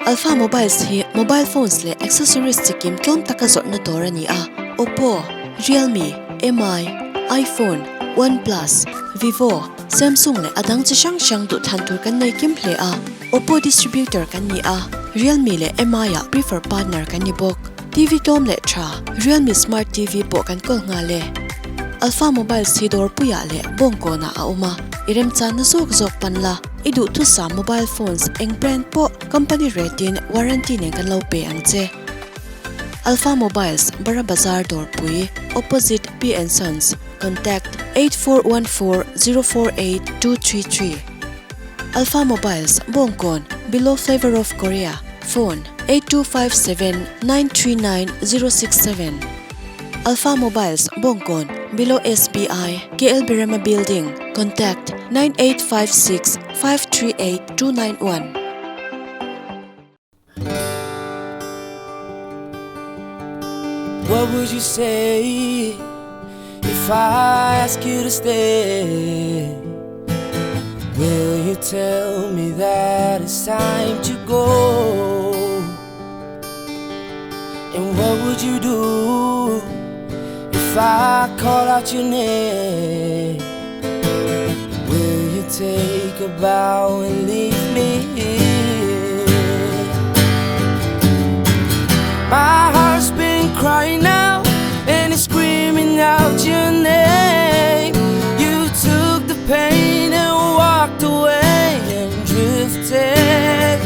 Alpha Mobiles hi mobile phones leh accessories chikim tlawm taka zawrhna dawr a ni a, Oppo, Realme, Mi, iPhone, OnePlus, Vivo, Samsung leh a dang chi hrang hrang duhthlan tur kan nei kim hle a, Oppo distributor kan ni a, Realme leh Mi ah prefer partner kan ni bawk. TV tlawm leh tha, Realme Smart TV pawh kan kawl nghal e. Alpha Mobiles hi dawrpuiah leh bawngkawnah a awm a, i remchanna zawk zawk pan la, i duhthusam mobile phones eng brand pawh company rate in warranty nen kan lo pe ang che. Alpha Mobiles, Bara Bazar Dawrpui, opposite P and Sons, contact, 8414048233. Alpha Mobiles, Bawngkawn, below Flavor of Korea, phone, 8257939067. Alpha Mobiles, Bawngkawn, below SBI, KL Birema Building, contact, 9856538291. What would you say if I ask you to stay? Will you tell me that it's time to go? And what would you do if I call out your name? Will you take a bow and leave me here? My heart's been crying out and it's screaming out your name. You took the pain and walked away and drifted.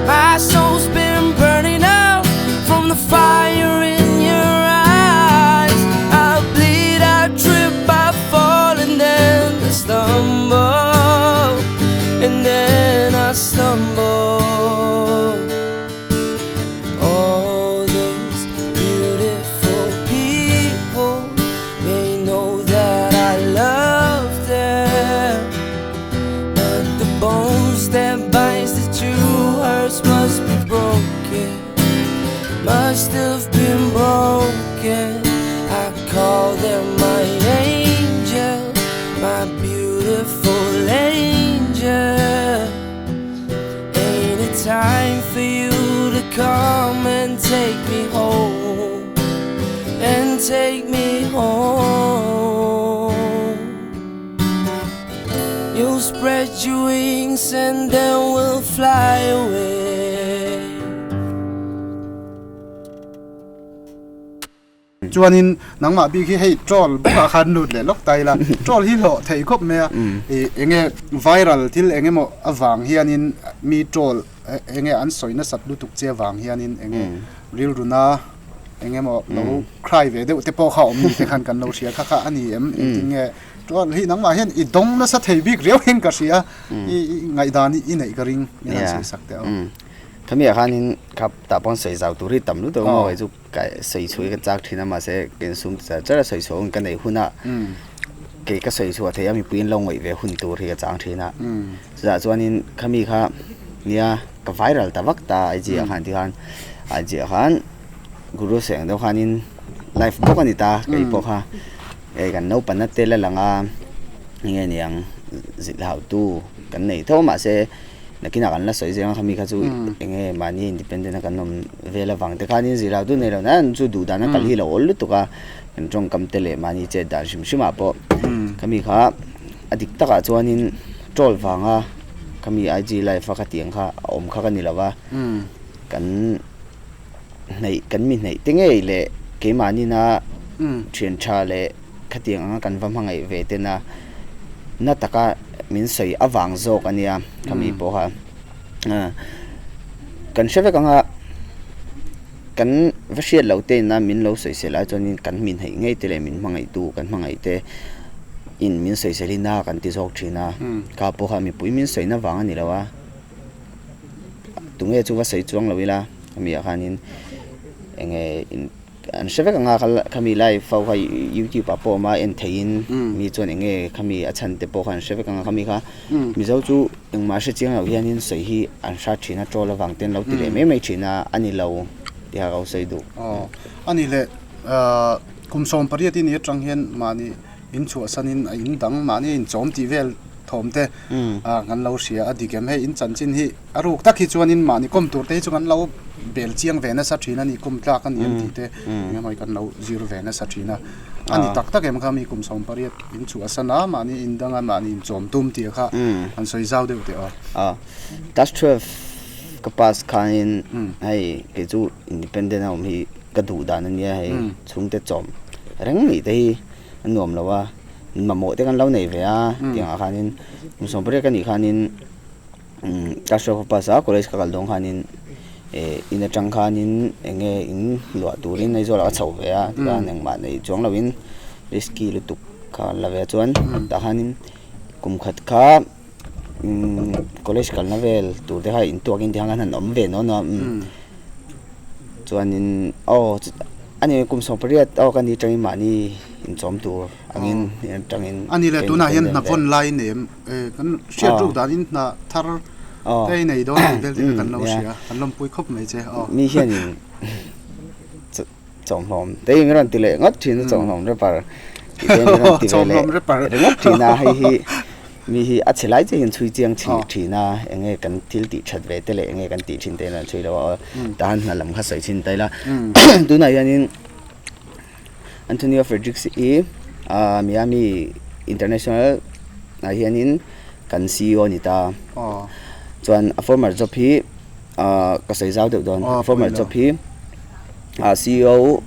My soul's been burning out from the fire in your eyes. I bleed, I trip, I fall, and then I stumble. And then I stumble. All these beautiful people may know that I love them. But the bones that binds the two hearts must be broken Must have been broken I call them my angel My beautiful angel Ain't it time for you to come and take me home And take me home You'll spread your wings and then we'll fly away. Chuanin nangmah bik hi hei troll bawkah khan lut leh lawk ta ila, troll hi hlawh thei khawp mai a, ih enge viral thil eng emaw avang hianin mi troll enge an sawi nasat lutuk che avang hianin enge rilruna eng emaw lo cry ve deuh te pawh kha awm ni te khan kan lo hria kha kha a ni em engtin nge Chuan hi nangmah hian i dawng nasa thei bik riau hian ka hria i ngaihdan i neih ka ring min han sawi sak teh aw. Khami ah khanin kha tah pawn sawi zau tur hi tam lutuk a maw kei chu ka sawi chhuah hi ka chak thin a mahse ka insum char char a sawi chhuah hun ka neih hunah kei ka sawi chhuah theih a mipui an lo ngawih ve hun tur hi ka chang thin a chutah chuanin khami kha nia ka viral ta vak ta IG ah khan tikhan IG ah khan guru seng deuh khanin live bawk a ni ta kei pawh kha. Hei kan naupana tel a lang a enge niang zilh hau tu kan nei tho mahse nakinah kan la sawi zel ang khami kha chu enge mahni independent a kan awm vel avang te khanin zilh hau tu nei lo nan chu duh dan a kal hi lo awl lutuk a kan tawngkam te leh mahni chet dan hrim hrim ah pawh khami kha a dik takah chuanin troll vanga khami IG live a khatiang kha a awm kha ka ni lo va kan. hnaih kan mi hnaih te ngei leh keimahni na thian tha leh khatiang anga kan va hmangaih ve te na na taka min sawi avang zawk a nia khami pawh kha kan hre vek anga kan va hriat loh te ina min lo sawisel ai chuanin kan mi hnaih ngei te leh min hmangaih tu kan hmangaih te in min sawisel hi na kan ti zawk thin a kha pawh kha mipui min sawina vang a ni lo a. Tunge chu va sawi chuang lo ila khami ah khanin enge in an hre vek anga khami lai fo kha youtube ah pawh a awm a en theihin mi chuan enge khami a chhan te pawh kha an hre vek anga khami kha mizo chu engmah hre chiang loh hianin sawi hi an hrat thin a troll avang ten lo ti leh mai mai thin a a ni lo tih kha ka lo sawi duh. Aw a ni le kum 18 ni atang hian mahni inchhuahsanin a in dang mahni a inchawm tih vel. thawm te kan lo hria a dik em hei in chanchin hi a ruk tak hi chuanin mahni kawm tur te hi chu kan lo bel chiang ve nasa thin a ni kawm tlak a ni em tih te eng emaw hi kan lo zir ve nasa thin a a ni tak tak em kha mi kum 18 in chhuah san a mahni in danga mahni in chawm tum tih kha an sawi zau deuh teh aw. Class 12 ka pass khanin hei kei chu independent a awm hi ka duh dan a nia hei chhungte chawm reng nih te hi a nuam lo a mamawh te kan lo nei ve a tiangah khanin kum 18 ka nih khanin class 12 ka pass a college ka kal dawn khanin eh in atang khanin eng nge in luah turin Aizawl ah ka chho ve a tikhan engmah nei chuang lovin risky lutuk kha la ve a chuan tah khanin kum khat kha college kalna vel tur te kha intuakin ti khan han awm ve nuam nuam chuanin aw ani kum 18 aw ka ni tangin mahni inchawm tur angin tangin ani le tunah hian hna vawn lai nei em kan hriat ruk danin hna thar te i nei dawn tih vel te kha kan lo hria kan lawmpui khawp mai che aw mi hianin chawmhlawm te in rawn ti leh ngawt thin a chawmhlawm rapper tih te in rawn ti ve leh ringawt thin a hei hi Mi hi a chhe lai chiah hian chhui chiang chhi thin a, eng nge kan thil tih that ve te leh eng nge kan tih thin te hian an chhui lo a, tahan hna lam kha sawi chhin ta ila. Tunah hianin Antonio Fredericks hi Miami International ah hianin kan CEO a ni ta. Chuan a former job hi ka sawi zau deuh dawn, a former job hi CEO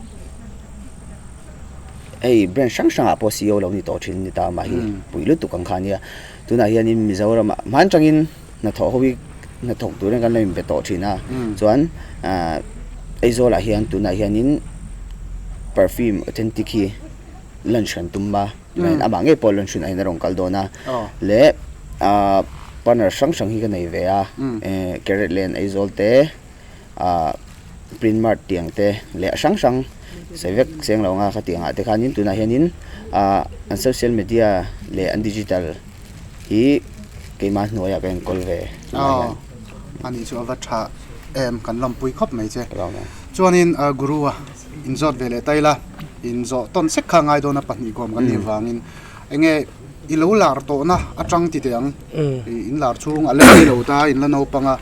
hei branch hrang hrangah pawh CEO lo ni tawh thin a ni ta amah hi pui lutuk ang kha a nia tunah hianin Mizoramah hman tangin hnathawh ho hi hnathawk turin kan lo inbe tawh thin a chuan ah Aizawlah hian tunah hianin perfume authentic hi lunch kan tum a amah ngei pawh lunch hunah hian a rawn kal dawn a leh ah partner hrang hrang hi ka nei ve a eh carrot lane Aizawl te. ah print mart tiang te leh a hrang hrang sawi vek cheng lo anga khatiang ah te khanin tunah hianin ah an social media leh an digital hi keimah hnuaiah ka enkawl ve tunah hian. Aw ani chu a va tha em kan lawmpui khawp mai che chuanin guru a inzawt ve leh ta ila inzawh tawn sek kha ngai dawn a pahnih kawm kan nih vangin enge i lo lar tawhna atang ti teh ang in lar chhung a la rei lo ta in la naupang a.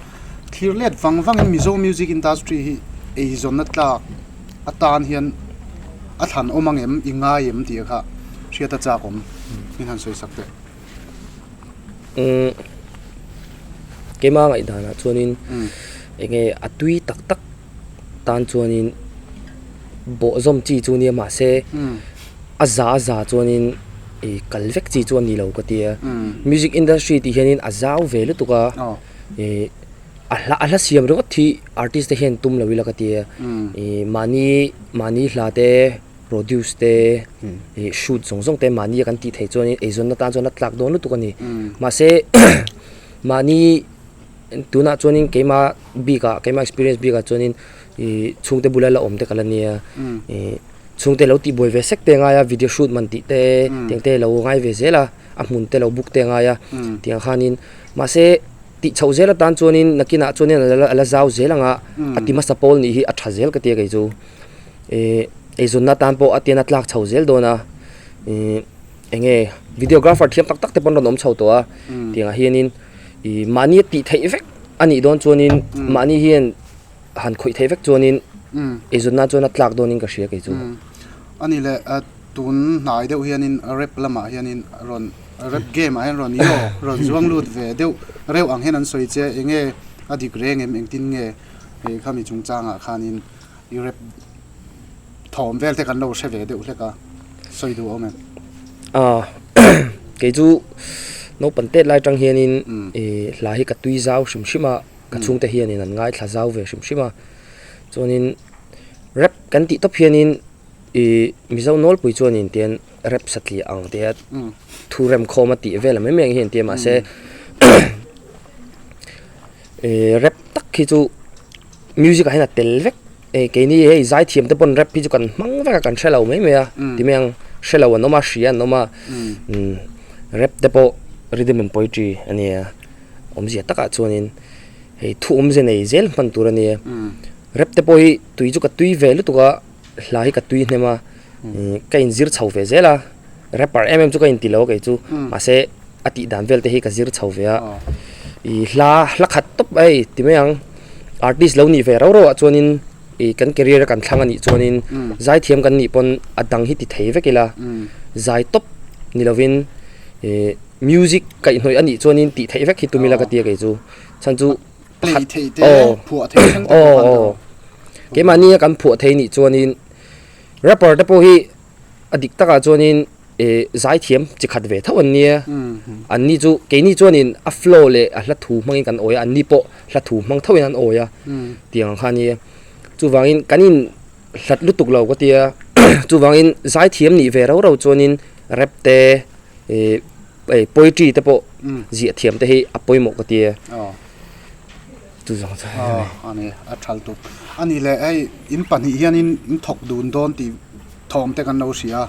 Thlir let vang vangin Mizo music industry hi eizawnna tlak atan hian a thlan awm ang em, i ngai em tih kha hriat a chak awm min han sawi sak teh. Umm keima ngaihdanah chuanin eng nge a tui tak tak tan chuanin bawhzawm chi chu nia mahse a za a za chuanin ih kal vek chi chu a ni lo ka tia music industry tih hianin a zau ve lutuk a. Ih a hla a hla siam ringawt hi artist te hian tum lo ila ka ti a ih mahni mahni hla te produce te ih shoot zawng zawng te mahni a kan tih theih chuan in eizawnna tan chuan a tlak dawn lutuk a ni mahse mahni tunah chuan in keima bik ah keima experience bik ah chuan in ih chhungte bula la awm te ka la nia ih chhungte lo tihbuai ve sek te a ngai a video shoot man tih te tiang te lo ngai ve zel a a hmun te lo book te a ngai a tiang khanin. Mahse, tih chhoh zel atan chuanin nakinah chuanin a la zau zel ang a, a ti hmasa pawl nih hi a tha zel ka ti a kei chu. Ih eizawnna atan pawh a tian a tlak chho zel dawn a, ih eng nge videographer thiam tak tak te pawn rawn awm chho tawh a, tiangah hianin ih mahni a tih theih vek a nih dawn chuanin mahni hian han khawih theih vek chuanin eizawnna chuan a tlak dawnin ka hria kei chu. A ni le, tun hnai deuh hianin rap lamah hianin rawn Rap game ah hian rawn i aw rawn zuang lut ve deuh reuh ang hian an sawi che eng nge a dik reng em engtin nge hei khami chungchangah khanin i rap thawm vel te kan lo hre ve deuh hlek a sawi duh awm em? Aw kei chu naupang tet lai atang hianin ih hla hi ka tui zau hrim hrim a ka chhungte hianin an ngaithla zau ve hrim hrim a chuanin rap kan tih tawp hianin ih Mizo nawlpui chuanin tian rap satliah ang te a thu rem khawm a tih vel ang mai mai ang hi an ti a mahse ih rap tak hi chu music ah hian a tel vek eh keini hei zaithiam te pawn rap hi chu kan hmang vek a kan hre lo mai mai a ti mai ang hre lo an awm a hria an awm a umm rap te pawh rhythm and poetry a nia awmzia takah chuanin hei thu awmze nei zel hman tur a nia rap te pawh hi tui chu ka tui ve lutuk a hla hi ka tui hnem a. Ka inzir chho ve zel a, rapper em em chu ka inti lo a kei chu, mahse a tih dan vel te hi ka zir chho ve a ih hla hla khat tawp hei ti mai ang artist lo nih ve rau rau ah chuanin ih kan career a kan thlang a nih chuanin zaithiam kan nih pawn a dang hi ti thei vek ila zai tawp ni lovin ih music kaihhnawih a nih chuanin tih theih vek hi tum ila ka tia kei chu chhan chu Play theih te phuah theih thleng te pawh kan duh. Keimahni a kan phuah thei nih chuanin rapper te pawh hi a dik takah chuanin ih zaithiam chi khat ve tho an nia. Anni chu keini chuanin a flow leh a hla thu hmangin kan awi a, anni pawh hla thu hmang thoin an awi a tiang ang kha a nia. Chuvangin kan in hlat lutuk lo ka tia chuvangin zaithiam nih ve rau rau chuanin rap te ih Hei poetry te pawh ziah thiam te hi a pawimawh ka ti e. Chu zawng chu hei ani. Ani a thal tuk. Ani leh hei in pahnih hianin in thawk dun dawn tih thawm te kan lo hria a.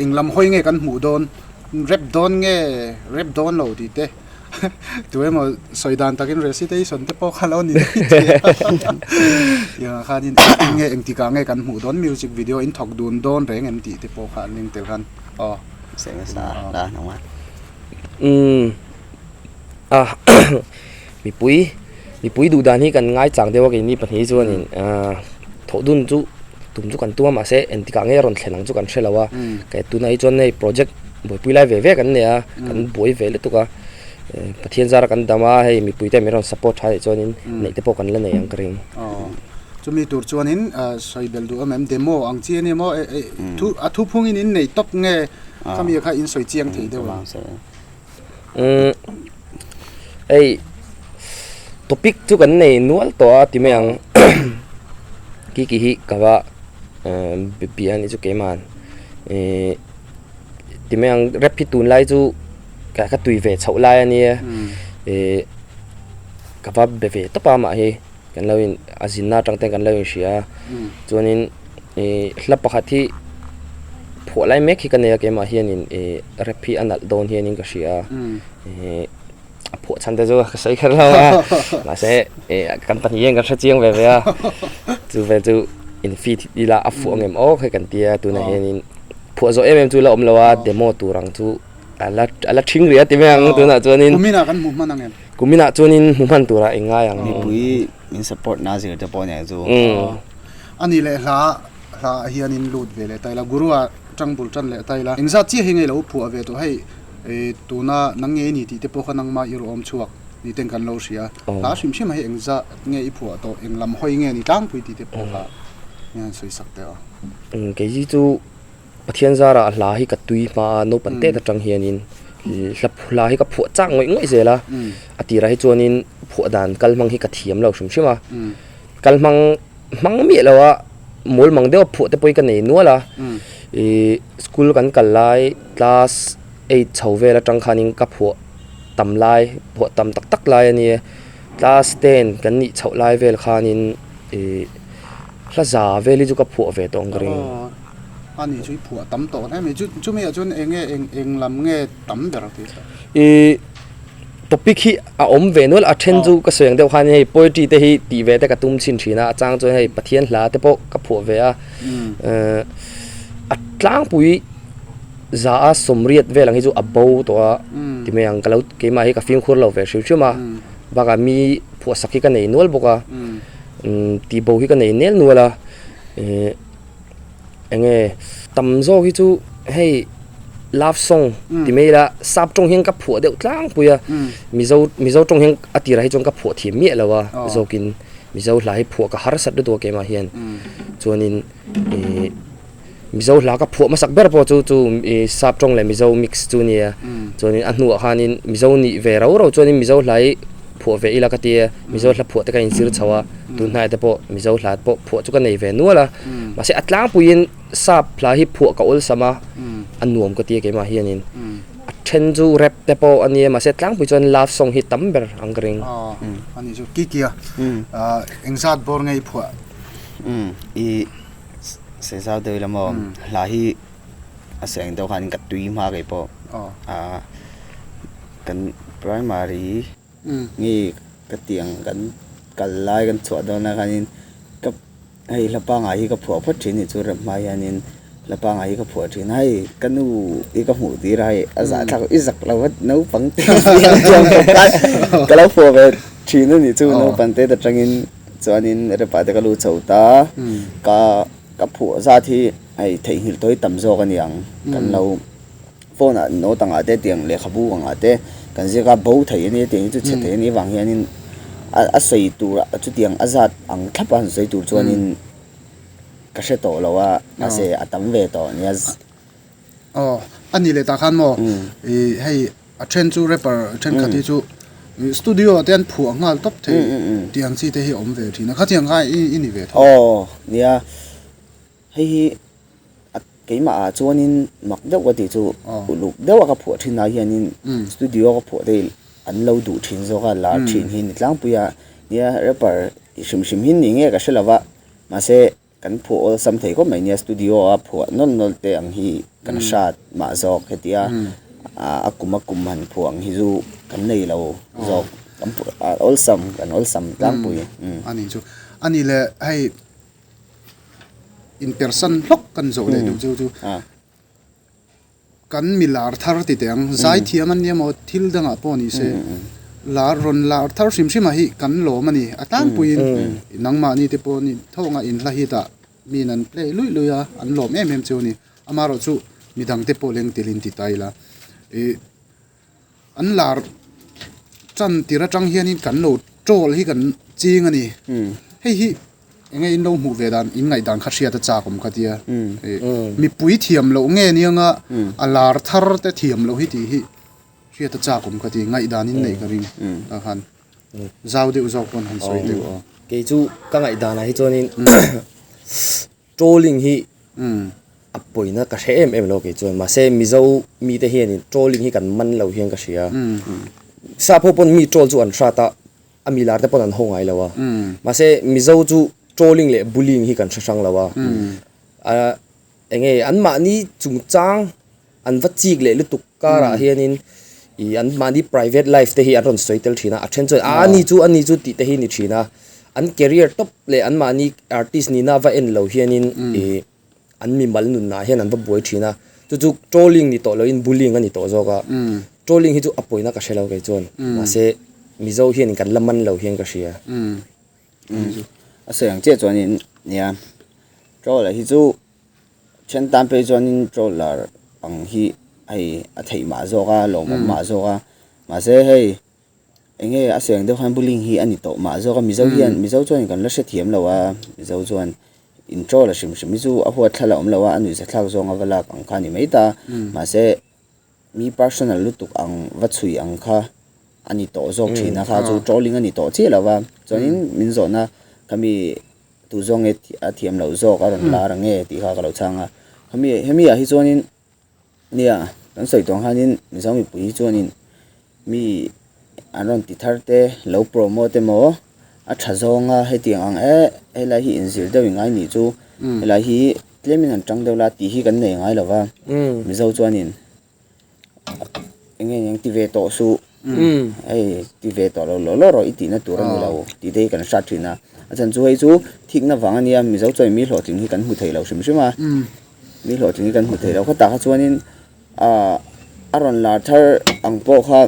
Eng lam hawi nge kan hmuh dawn? Rap dawn nge rap dawn lo tih te tu emaw sawi dan takin recitation te pawh kha lo ni daih thei a. Tiangah khanin engtin nge engtikah nge kan hmuh dawn music video in thawk dun dawn reng em tih te pawh kha an ring tel khan aw. Umm ah mipui mipui duh dan hi kan ngai chang deuh a keini pahnih chuanin ah thawh dun chu tum chu kan tum a mahse engtikah nge a rawn thlen ang chu kan hre lo a kei tunah hi chuan hei project buaipui lai ve ve kan nei a kan buai ve lutuk a Pathian zara kan dam a hei mipui te min rawn support tha leh chuanin neih te pawh kan la nei ang ka ring. Chumi tur chuanin sawi belh duh awm em demo ang chi ania maw thu a thuphungin in nei tawp nge khami kha in sawi chiang thei deuh ang. Umm hei topic chu kan nei nual tawh a ti mai ang ki ki hi ka va bia anih chu keimah ih ti mai ang rap hi tunlai chu ka tui ve chhoh lai ania ih ka va be ve tawp a amah hi. Kan lo in a zinna atang ten kan lo inhria a chuanin ih hla pakhat hi phuah lai mek hi ka nei a keimah hianin ih rap hi a nalh dawn hianin ka hria a ih a phuah chhan te chu ka sawi kher lo a mahse ih kan pahnih hian kan hre chiang ve ve a chu vel chu in feed ila a fuh ang em aw kha kan tia tunah hianin phuah zawh em em chu la awm lo a demo tur ang chu a la a la ṭhing rih a ti mai ang tunah chuanin Kuminah kan hmu hman ang em? Kuminah chuanin hmu hman turah i ngai ang. Mipui min support na zir te pawh nia chu. Ani leh hla hla ah hianin lut ve leh ta ila Guru-a tang bul tan leh ta ila engzat chiah hi nge lo phuah ve tawh hei tuna nang nge i ni tih te pawh kha nangmah i rawh awm chhuak ni ten kan lo hria hla hrim hrim ah hi engzat nge i phuah tawh eng lam hawi nge ni tlangpui tih te pawh kha hian sawi sak teh aw. Kei hi chu Pathian zarah hla hi ka tui hma a, naupang tet atang hianin hla hla hi ka phuah chak ngawih ngawih zel a, a tirah hi chuanin phuah dan kal hmang hi ka thiam lo hrim hrim a, kal hmang hmang miah lo a mawl mang deuh a phuah te pawh hi ka nei nual a, ih school kan kal lai class eight chho vel atang khanin ka phuah tam lai phuah tam tak tak lai a nia, class ten kan nih chhoh lai vel khanin ih hla za vel hi chu ka phuah ve tawh ang ka ring. A ni chu i phuah tam tawh hle mai. Chu chumi ah chuan eng nge eng eng lam nge tam ber tih kha? I topic hi a awm ve nual a then chu ka sawi ang deuh khan hei poetry te hi tih ve te ka tum chhin thin a, a chang chuan hei Pathian hla te pawh ka phuah ve a. A tlangpui za a sawmriat vel ang hi chu a bo tawh a ti mai ang ka lo keimah hi ka fimkhur lo ve hrim hrim a bakah mi phuah sak hi ka nei nual bawk a tih bo hi ka nei nel nual a ih. Eng nge tam zawk hi chu hei love song ti mai ila sap tawng hian ka phuah deuh tlangpui a mizo mizo tawng hian a tirah hi chuan ka phuah thiam miah lo a zawkin mizo hla hi phuah ka harsat lutuk a keimah hian chuanin ih mizo hla ka phuah hmasak ber pawh chu chu ih sap tawng leh mizo mix chu a nia chuanin a hnuah khanin mizo nih ve rau rau chuanin mizo hla hi phuah ve ila ka ti a mizo hla phuah te ka inzir chho a tunhnaiah te pawh mizo hla pawh phuah chu ka nei ve nual a mahse a tlangpuiin sap hla hi phuah ka awlsam a a nuam ka ti a keimah hianin a then chu rap te pawh a nia mahse a tlangpui chuan love song hi tam ber ang ka ring. A nih chu Kikia engzat bawr nge i phuah? I sawi zau deuh ila maw hla hi a sawi ang deuh khan ka tui hma kei pawh kan primary nge ka tih ang kan kal lai kan chhuah dawn lai khanin ka hei hla pangngai hi ka phuah phawt thin anih chu rem hma hianin. Hla pangai hi ka phuah thin a, hei ka nu hi ka hmuh tir a, hei a zahthlak i zak lo a naupang te ka lo phuah ve thin a nih chu naupang te atangin chuanin repa te ka lut chho ta ka ka phuah zat hi hei theihnghilh tawh hi tam zawk a ni ang kan lo phone ah note angah te tiang lehkhabu angah te kan ziak a bo thei a nia tiang hi chu chhe thei a nih avang hianin a sawi tur chutiang a zat ang thlap a han sawi tur chuanin. Ka hre tawh lo a, mahse a tam ve tawh nia. Aw, a nih leh tah khan maw, ih hei a then chu rapper thenkhat hi chu studio ah te an phuah nghal tawp thei tih ang chi te hi a awm ve thin a, khatiang kha i ni ve tho. Aw, nia, hei hi a keimah ah chuanin mak deuh ka tih chu uluk deuh a ka phuah thin ah hianin studio a ka phuah te an lo duh thin zawk a, lar thin hi ni tlangpui a, nia rapper hrim hrim hi ni nge ka hre lo va. Mahse, kan phuah awlsam thei khawp mai nia, studio a phuah nawlh nawlh te ang hi kan hrat mah zawk hetia a kum a kum han phuah ang hi chu kan nei lo zawk, kan phuah awlsam kan awlsam tlangpui. A nih chu, a nih leh hei inpersan hlawk kan zawh leh duh chu chu. Kan mi lar thar ti teh ang, zaithiam an nia maw thil dangah pawh ni se, lar rawn lar thar hrim hrim ah hi kan lawm a ni. A tlangpuiin nangmahni te pawh ni tho anga inhla hi tah miin an play luih luih a, an lawm em em chu a ni. Amaherawhchu midangte pawh leng telin ti ta ila ih an lar tan tir atang hianin kan lo troll hi kan ching a ni. Hei hi enge in lo hmuh ve dan in ngaihdan kha hriat a chak awm kha tia mipui thiam loh nge nianga a lar thar te thiam loh hi tih hi hriat a chak awm kha ti ngaihdan in neih ka ring tah khan zau deuh zawk pawn han sawi deuh aw. Kei chu ka ngaihdanah hi chuanin trolling hi a pawina ka hre em em lo kei chuan mahse Mizo mite hianin trolling hi kan man lo hian ka hria sap ho pawn mi troll chu an hrat a a mi lar te pawn an ho ngai lo a mahse Mizo chu trolling leh bullying hi kan hre hrang lo a eng nge anmahni chungchang an va chik leh lutuk karah hianin ih anmahni private life te hi an rawn sawi tel thin a a then chuan a ani chu ani chu tih te hi ni thin a an career tawp leh anmahni artist nihna va en lo hianin ih an mimal nunah hian an va buai thin a chu chu trolling ni tawh loin bullying a ni tawh zawk a trolling hi chu a pawina ka hre lo kei chuan mahse Mizo hian kan la man lo hian ka hria. A sawi ang chiah chuanin nia troll-a hi chu then tan phei chuanin troller ang hi hei a theih mah zawk a lawmawm mah zawk a mahse hei Eng nge a sawi ang deuh khan bullying hi a ni tawh mah zawk a, Mizo hian Mizo chuan kan la hrethiam lo a, Mizo chuan in troll a hrim hrim hi chu a huat thla la awm lo a, a nuihza thlak zawng a va lak ang kha a ni mai ta, mahse mi personal lutuk ang va chhui ang kha a ni tawh zawk thin a kha chu trolling a ni tawh chiah lo va, chuanin min zawhna khami tu zawng nge a thiam loh zawk a rawn lar ang nge tih kha ka lo chhang a, khami hemi ah hi chuanin. Nia, kan sawi tawh ang hianin Mizo mipui hi chuanin mi an rawn ti thar te lo promote emaw a tha zawnga hetiang ang e helai hi inzir deuh i ngai nih chu helai hi tlemin han tang deuh la tih hi kan nei ngai lo va Mizo chuanin eng nge eng ti ve tawh suh hei ti ve tawh lo law law rawh i tihna tur a ni lo tih te hi kan hrat thin a a chhan chu hei chu thikna vang a nia Mizo chuan mi hlawhtling hi kan hmu thei lo hrim hrim a. Mi hlawhtling hi kan hmu thei lo kha tah kha chuanin ahh a rawn lar thar ang pawh kha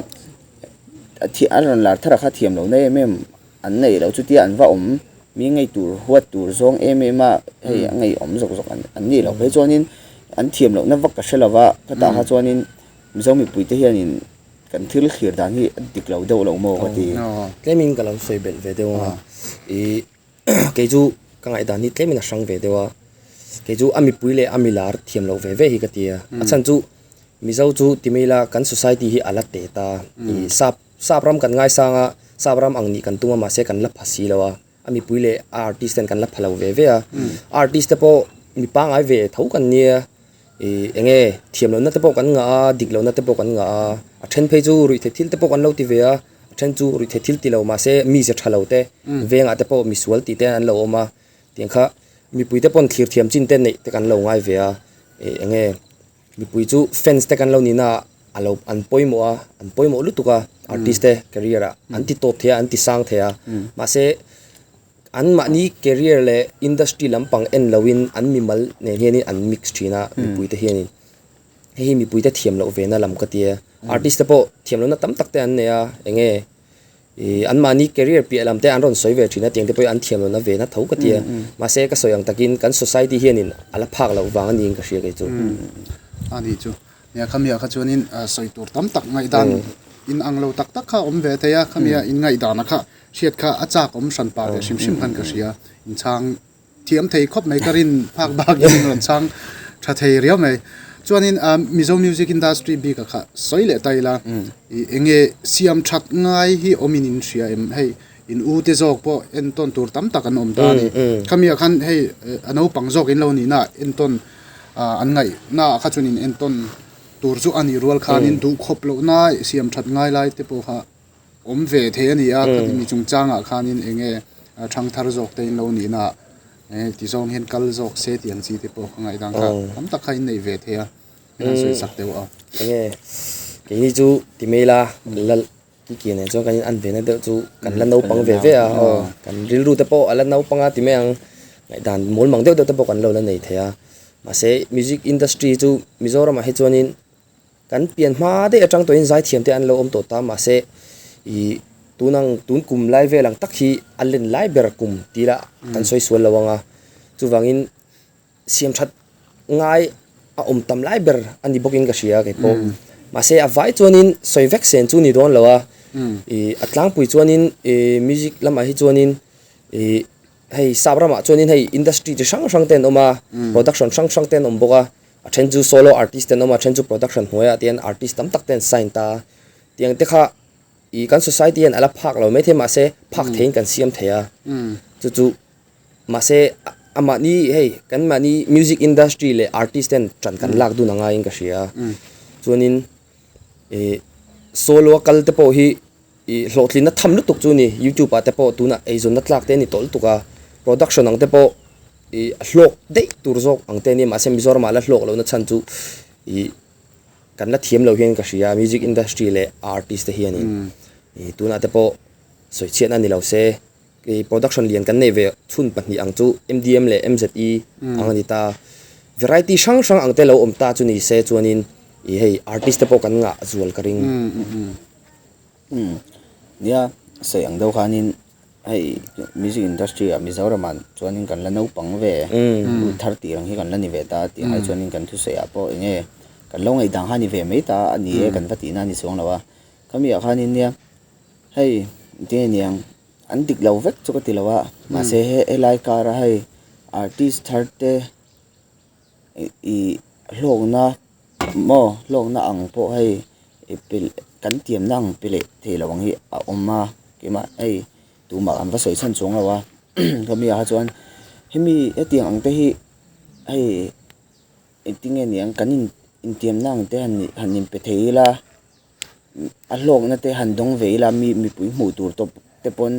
a thi a rawn lar thar ah kha thiam lohna em em an neih loh chutia an va awm mi ngei tur huat tur zawng em em a hei a ngei awm zawk zawk an nih loh phei chuanin an thiam lohna vak ka hre lo va khatah kha chuanin Mizo mipui te hianin kan thil thlir dan hi a dik lo deuh lo maw ka ti. Tlemin ka lo sawi belh ve deuh ang a ih. Kei chu ka ngaihdan hi tlemin a hrang ve deuh a, kei chu a mipui leh a milar thiam loh ve ve hi ka ti a, a chhan chu Mizo chu ti mai ila kan society hi a la te ta, ih sap sap ram kan ngaisang a, sap ram ang nih kan tum a mahse kan la pha si lo a, a mipui leh a artist ten kan la pha lo ve ve a, artist te pawh mi pangngai ve tho kan nia, ih eng nge thiam lohna te pawh kan ngah a, dik lohna te pawh kan ngah a, a then phei chu ruihtheih thil te pawh kan lo ti ve a. A then chu ruihtheih thil ti lo mahse mi ze tha lo te vengah te pawh misual tih te an lo awm a tiang kha mipui te pawn thlir thiam chin te neih te kan lo ngai ve a ih eng nge mipui chu fans te kan lo ni na ah a lo an pawimawh a an pawimawh lutuk a artist te career ah an ti tawp thei a an ti sang thei a mahse. An mahni career leh industry lampang en loin an mimal nen hianin an mix thin a mipuite hianin. Hei hi mipuite thiam loh ve na lam ka ti a. Artist te pawh thiam lohna tam tak te an nei a, enge ih an mahni career piah lam te an rawn sawi ve thin a tiang te pawh hi an thiam lohna ve na tho ka ti a. Mahse ka sawi ang takin kan society hianin a la phak loh vang a niin ka hria kei chu. A nih chu. Nia khamiah kha chuanin sawi tur tam tak ngaihdan in ang lo tak tak kha a awm ve thei a, khamiah in ngaihdana kha hriat kha a chak awm hran pah ve hrim hrim khan ka hria. Inchhang thiam thei khawp mai ka rin phak bak in rawn chhang tha thei riau mai. Chuanin Mizo music industry bik ah kha sawi leh ta ila ih eng nge siam that ngai hi awm in in hria em hei in u te zawk pawh entawn tur tam tak an awm ta a ni. Khami ah khan hei a naupang zawk in lo nihna ah entawn an ngaihna ah kha chuan in entawn tur chu a nih rual khanin duhkhawp lohna siam that ngai lai te pawh kha awm ve thei a ni a, khati mi chungchangah khanin eng nge thangthar zawk te in lo nihna ah eng ti zawng hian kal zawk se tih ang chi te pawh ka ngaihdan kha tam tak kha in nei ve thei a, min han sawi chak deuh a. Eng nge keini chu ti mai ila lal ki ke nen chuan kan in an ve na deuh chu kan la naupang ve ve a aw kan rilru te pawh a la naupang a ti mai ang ngaihdan mawl mang deuh deuh te pawh kan lo la nei thei a mahse music industry chu Mizoramah hi chuanin Kan pian hma daih atang tawhin zaithiam te an lo awm tawh ta mahse ih tun ang tun kum lai vel ang tak hi a len lai ber kum tih lah kan sawi sual lo ang a chuvangin siam that ngai a awm tam lai ber a ni bawkin ka hria kei pawh mahse a vai chuanin sawi vek sen chu ni dawn lo a ih a tlangpui chuanin ih music lamah hi chuanin ih hei sap ramah chuanin hei industry chi hrang hrang te an awm a production hrang hrang te an awm bawk a. A then chu solo artist te an awm a, a then chu production hnuaiah te hian artist tam tak te an sign ta a. Tiang te kha ih kan society hian a la phak lo maithei mahse phak theiin kan siam thei a. Chu chu mahse a mahni hei kan mahni music industry leh artist ten tan kan lak dun a ngaiin ka hria a. Chuanin ih solo a kal te pawh hi ih hlawhtlinna tham lutuk chu a ni. Youtube ah te pawh tunah eizawnna tlak te a ni tawh lutuk a. Production ang te pawh. Ih a hlawk daih tur zawk ang te a nia mahse Mizoram ah la hlawk lohna chhan chu ih kan la thiam lo hian ka hria a music industry leh artist te hianin ih tunah te pawh sawi chhiatna ni lo se ih production lian kan neih ve chhun pahnih ang chu M_D_M leh M_Z_E ang a ni ta variety hrang hrang ang te lo awm ta chu ni se chuanin ih hei artist te pawh kan ngah zual ka ring. Nia sawi ang deuh khanin hei music industry ah Mizoram ah chuanin kan la naupang ve lut thar tih ang hi kan la ni ve ta tih ai chuanin kan thusawi ah pawh eng nge kan lo ngaih dang kha ni ve mai ta a ni e kan va tihna a ni chuang lo a khami ah khanin nia hei tinge niang an dik lo vek chu ka ti lo a mahse helai kar a hei artist thar te ih hlawkna maw hlawkna ang pawh hei pe kan tiamna ang pe leh thei lo ang hi a awm a keimah hei tumah kan va sawi chhan chuang lo a khami ah chuan hemi hetiang ang te hi hei engtin nge niang kan in intiamna ang te han han inpe thei ila a hlawkna te han dawng ve ila mi mipui hmuh tur tawp te pawn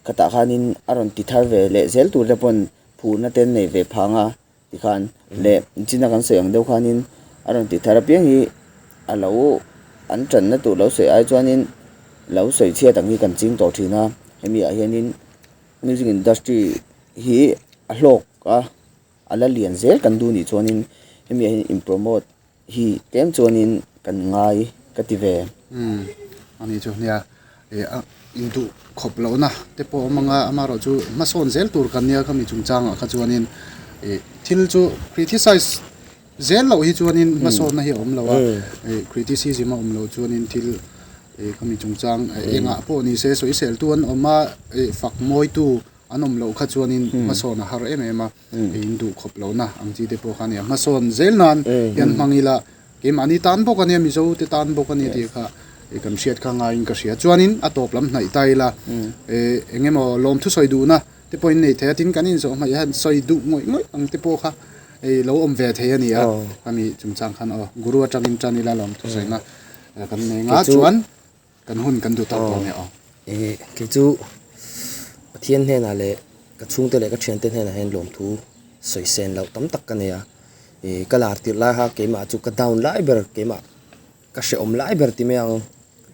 khatah khanin a rawn ti thar ve leh zel tur te pawn phurna te an nei ve phang a. Tikhan leh china kan sawi ang deuh khanin a rawn tih thar apiang hi a lo an tanna tur lo sawi ai chuanin lo sawi chhiat ang hi kan ching tawh thin a hemi ah hianin music industry hi a hlawk a a la lian zel kan duh nih chuanin hemi ah hian in promote hi tlem chuanin kan ngai ka ti ve. Umm ani chu nia ih a induh khawp lohna te pawh a awm ang a amaherawh chu hmasawn zel tur kan nia khami chungchangah kha chuanin ih thil chu criticize zel loh hi chuanin hmasawnna hi a awm lo a ih criticism a awm loh chuanin thil ih khami chungchang engah pawh ni se sawiseltu an awm a ih fak mawitu An awm loh kha chuanin hmasawn a har em em a, in duh khawp lohna ang chi te pawh kha a nia. Hmasawn zel nan hian hmang ila keimahni tan bawk a nia, Mizo te tan bawk a nia tih kha kan hriat kha ngaiin ka hria. Chuanin a tawp lam hnaih ta ila eng emaw lawmthu sawi duhna te pawhin nei thei a, tin kan inzawh hmaih hian sawi duh ngawih ngawih ang te pawh kha lo awm ve thei a ni a. Khami chungchang khan aw Guru atangin tan ila lawmthu sawina kan nei nga chuan. Kan hun kan duh tawk dawn e aw. Ih kei chu Pathian hnenah leh ka chhungte leh ka thiante hnenah hian lawmthu sawi sen loh tam tak ka nei a. Ih ka lar tirh lai kha keimah chu ka down lai ber keimah ka hrehawm lai ber ti mai ang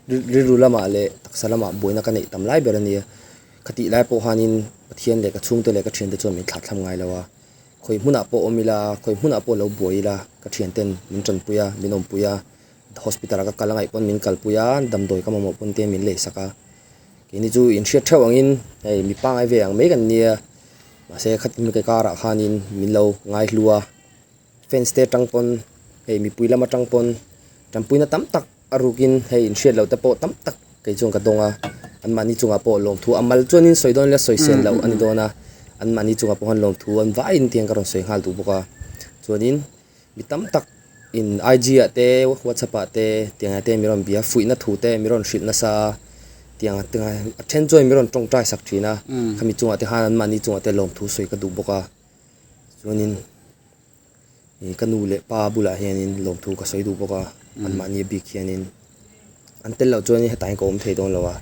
rilru lamah leh taksa lamah buaina ka neih tam lai ber a nia. Khatih lai pawh khanin Pathian leh ka chhungte leh ka thiante chuan min thlahthlam ngai lo a, khawi hmunah pawh awm ila, khawi hmunah pawh lo buai ila ka thianten min tanpui a, min awmpui a, hospital ah ka kal angaih pawn min kalpui a, damdawi ka mamawh pawn te min leisak a. Keini chu inhriat theuh angin hei mi pangngai ve ang mai kan nia, mahse khatin ke karah khanin min lo ngaihlu a, fans te atang pawn hei mipui lam atang pawn tanpuina tam tak a rukin hei inhriat loh te pawh tam tak kei chuan ka dawng a, anmahni chungah pawh lawmthu a mal chuanin sawi dawn ila sawi sen loh a ni dawn a, anmahni chungah pawh khan lawmthu an vaiin tiang ka rawn sawi nghal duh bawk a, chuanin mi tam tak in IG ah te WhatsApp ah te tiang ah te mi rawn bia fuihna thu te mi rawn hrilh nasa a tiang a then chuan mi rawn tawngtai sak thin a khami chungah te khan anmahni chungah te lawmthu sawi ka duh bawk a chuanin ih ka nu leh pa bulah hianin lawmthu ka sawi duh bawk a anmahni bik hianin an tel loh chuan hetah hian ka awm thei dawn lo a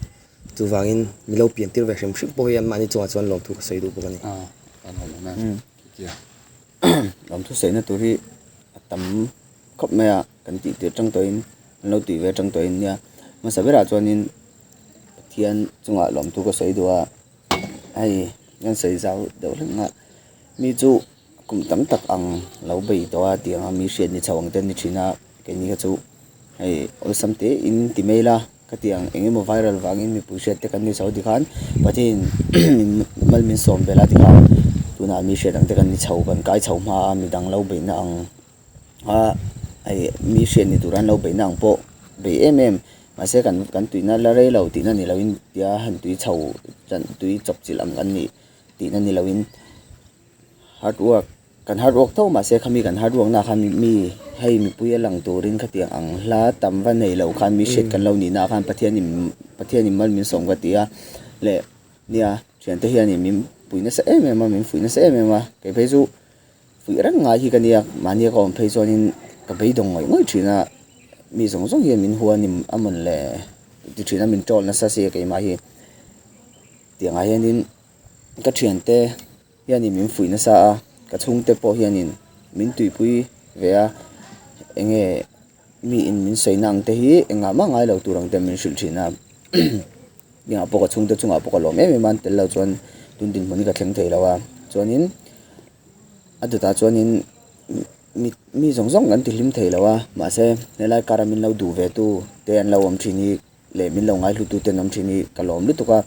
chuvangin mi lo pian tir ve hrim hrim pawh hi anmahni chungah chuan lawmthu ka sawi duh bawk a ni. Lawmthu saihna tur hi a tam khawp mai a kan tih tir tang tawhin an lo tih ve tang tawhin nia hmasa berah chuanin Pathian chungah lawmthu ka sawi duh a hei kan sawi zau deuh hlek a mi chu kum tam tak ang lo bei tawh a tiang a mi hriat ni chho ang te an ni thin a keini kha chu hei awlsam te in ti mai ila. Khatiang eng emaw viral vangin mipui hriat te kan ni chho tikhan Pathian in mal min sawm vel a tikhan tunah mi hriat ang te kan ni chho kan kai chho hma a midang lo beihna ang a hei mi hriat ni tur an lo beihna ang pawh bei em em mahse kan kan tuihna la rei lo tihna ni loin tia han tui chho tui chawp chilh ang kan nih tihna ni loin hard work. Kan hard work tho mahse khami kan hard work na khan mi hei mipui a lang turin khatiang ang hla tam va nei lo khan mi hriat kan lo nih na khan Pathian in Pathian in mal min sawm ka ti a leh nia thiante hianin min pui nasa em em a min fuih nasa em em a kei phei chu fuih reng ngai hi ka nia mahni a ka awm phei chuanin ka beidawng ngawih ngawih thin a mi zawng zawng hian min huan a mawn le ti thin a min troll nasa si a keimah hi tiangah hianin ka thiante. Hianin min fuih nasa a, ka chhungte pawh hianin min tuipui ve a, enge miin min sawina ang te hi engah mah ngai lo tur ang te min hrilh thin a, engah pawh ka chhungte chungah pawh ka lawm em em a, an tel lo chuan tun dinhmun hi ka thleng thei lo a, chuanin a dawtah chuanin mi mi zawng zawng kan tihlim thei lo a, mahse helai kara min lo duh ve tu te an lo awm thin hi. leh min lo ngaihhlutu ten awm thin hi ka lawm lutuk a,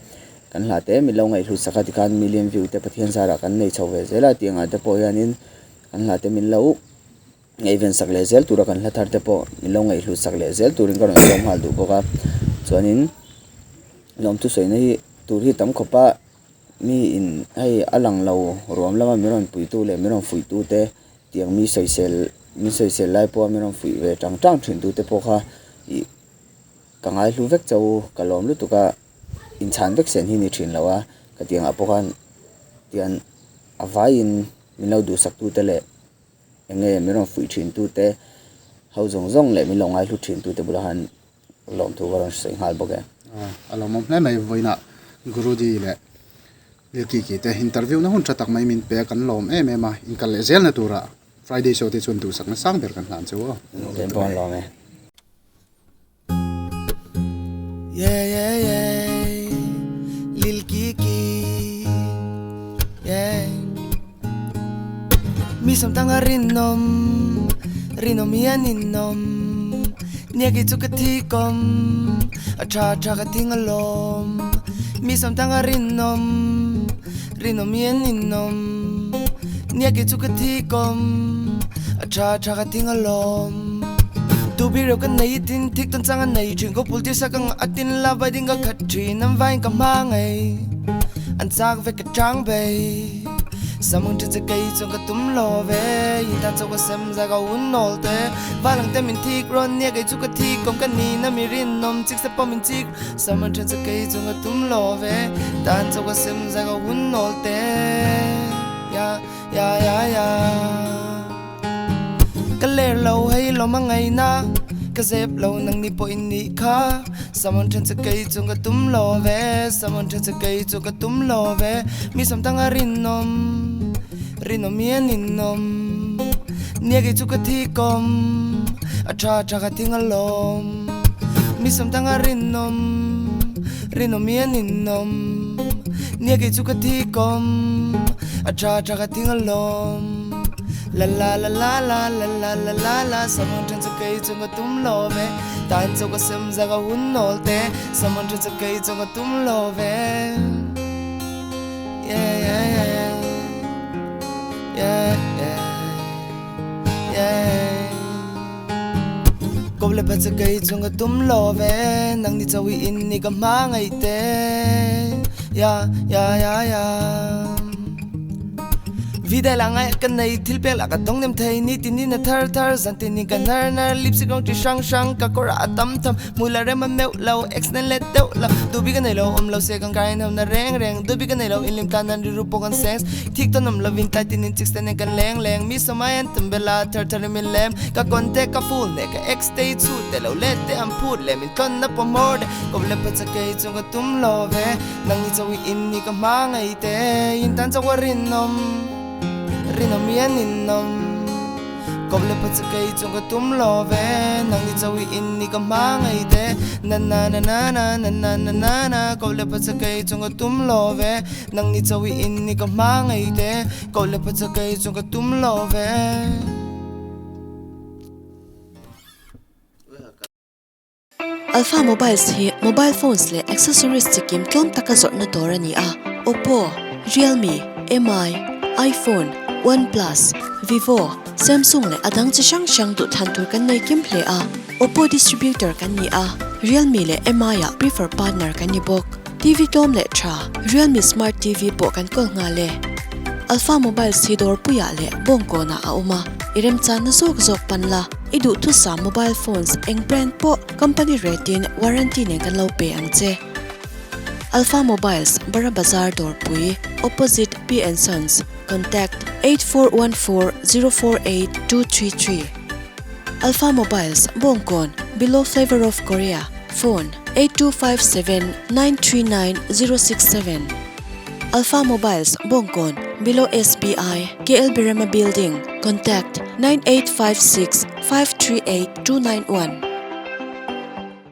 kan hla te min lo ngaihhlut sak a tikhan million view te Pathian zarah kan nei chho ve zel a tih angah te pawh hianin kan hla te min lo ngaihven sak leh zel tura kan hla thar te pawh min lo ngaihhlut sak leh zel turin ka rawn sawm nghal duh bawk a chuanin lawmthu sawina hi tur hi tam khawp a mi in hei a lang lo ruam lama min rawn puitu leh min rawn fuihtu te tiang mi sawisel min sawisel lai pawha min rawn fuih ve tang tang thin tu te pawh kha ih. Ka ngaihlu vek chau ka lawm lutuk a, inchhan vek sen hi ni thin lo a, ka tiangah pawh khan tian a vaiin min lo duhsak tute leh eng nge min rawn fuih thin tute ho zawng zawng leh min lo ngaihlu thin tute bulah khan lawmthu ka rawn sawi nghal bawk e. A lawmawm hle mai vawiinah Guruji leh Lilkiki te interview na hun tha tak mai min pe a kan lawm em em a, inkal leh zelna turah Friday show te chuan duhsakna sang ber kan hlan cheu aw. Keimah pawh an lawm e. Yeah yeah yeah Lil Kiki Yeah Mi sam tang a rinawm Rinawm hi a ninawm Nia kei chu ka thi kawm A tha tha ka thing alawm Mi sam tang a rinawm Rinawm hi a ninawm Nia kei chu ka thi kawm A tha tha ka thing alawm Dubi reuh ka nei i tin thik tawn chang a nei thin Ka pul tir sak ang a tin la vai ding ka khat thin An vaiin ka hma ngei An chak ve ka chang bei Samung thin che kei chuan ka tum lo ve In tan chauh ka sem zai ka un nawl te Valang te min thik rawn nia kei chu ka thi kawm ka ni na mi rinawm chik se pawh min chik Samung thin che kei chuan ka tum lo ve Tan chauh ka sem zai ka un nawl te Ya ya ya ya Ka ler lo hei lawm a ngaina Ka zep lo nang ni pawh in nih kha Someone then che kei chuan ka tum lo ve Someone then che kei chuan ka tum lo ve Mi sawmtang a rinawm Rinawm hi a ninawm Nia kei chu ka thi kawm A tha tha ka thing alawm Mi sawmtang a rinawm Rinawm hi a ninawm. Nia kei chu ka thikawm A tha tha ka thing alawm La la la la la la la la la la Someone then chu kei chu ka tum lo ve Tan chu ka sem za ka hun nawl te Someone then chu kei chu ka tum lo ve Yeah yeah yeah Yeah yeah yeah Kawp le phat chu kei chung ka tum lo ve Nang ni chawi in ni ka hma ngai te Yeah yeah yeah yeah Vidai la ngai ka nei thil pek lah ka dawng nem thei ni tin in a thar thar zan tin in ka hnar hnar lipstick rawng chi hrang hrang ka kawr ah a tam tham hmui la rem a meuh lo ex nen let deuh lo dubi ka nei lo awm lo se kan kar in ho na reng reng dubi ka nei lo in lim tlan nan riru pawh kan seng Thik tawn awm lovin tlai tinin chicks te nen kan leng leng Mi sawmai an tum bel a thar thar in min lem Ka contact ka full nen ka ex te hi chhut te lo let te an phut leh min tlawn na pawh hmawr de Kawp leh phacha kei chung ka tum lo ve Nang ni chawi in ni ka hma ngei te In tan chauh a rinawm rinawm hi an inawm Kawp leh phacha kei chung ka tum lo ve Nang ni chawi in ni ka hma ngei te Na na na na na na na na na na Kawp leh phacha kei chung ka tum lo ve Nang ni chawi in ni ka hma ngei te Ko le pa chakei chung ka tum lo ve. Alpha Mobiles hi mobile phones leh accessories chikim tlawm taka zawrhna dawr a ni a, Oppo, Realme, Mi, iPhone, OnePlus, Vivo, Samsung leh a dang chi hrang hrang duh thlan tur kan nei kim hle a, Oppo distributor kan ni a, Realme leh Mi ah prefer partner kan ni bawk. TV tlawm leh tha, Realme Smart TV pawh kan kawl nghal e. Alpha Mobiles hi dawrpuiah leh bawngkawnah a awm a, i remchanna zawk zawk pan la, i duhthusam mobile phones eng brand pawh company rate in warranty nen kan lo pe ang che. Alpha Mobiles, Bara Bazar Dawrpui, opposite P and Sons, contact, 8414 048 233. Alpha Mobiles, Bawngkawn, below Flavor of Korea, phone, 8257 939 067. Alpha Mobiles, Bawngkawn, below SBI, KL Birema Building, contact, 9856 538 291.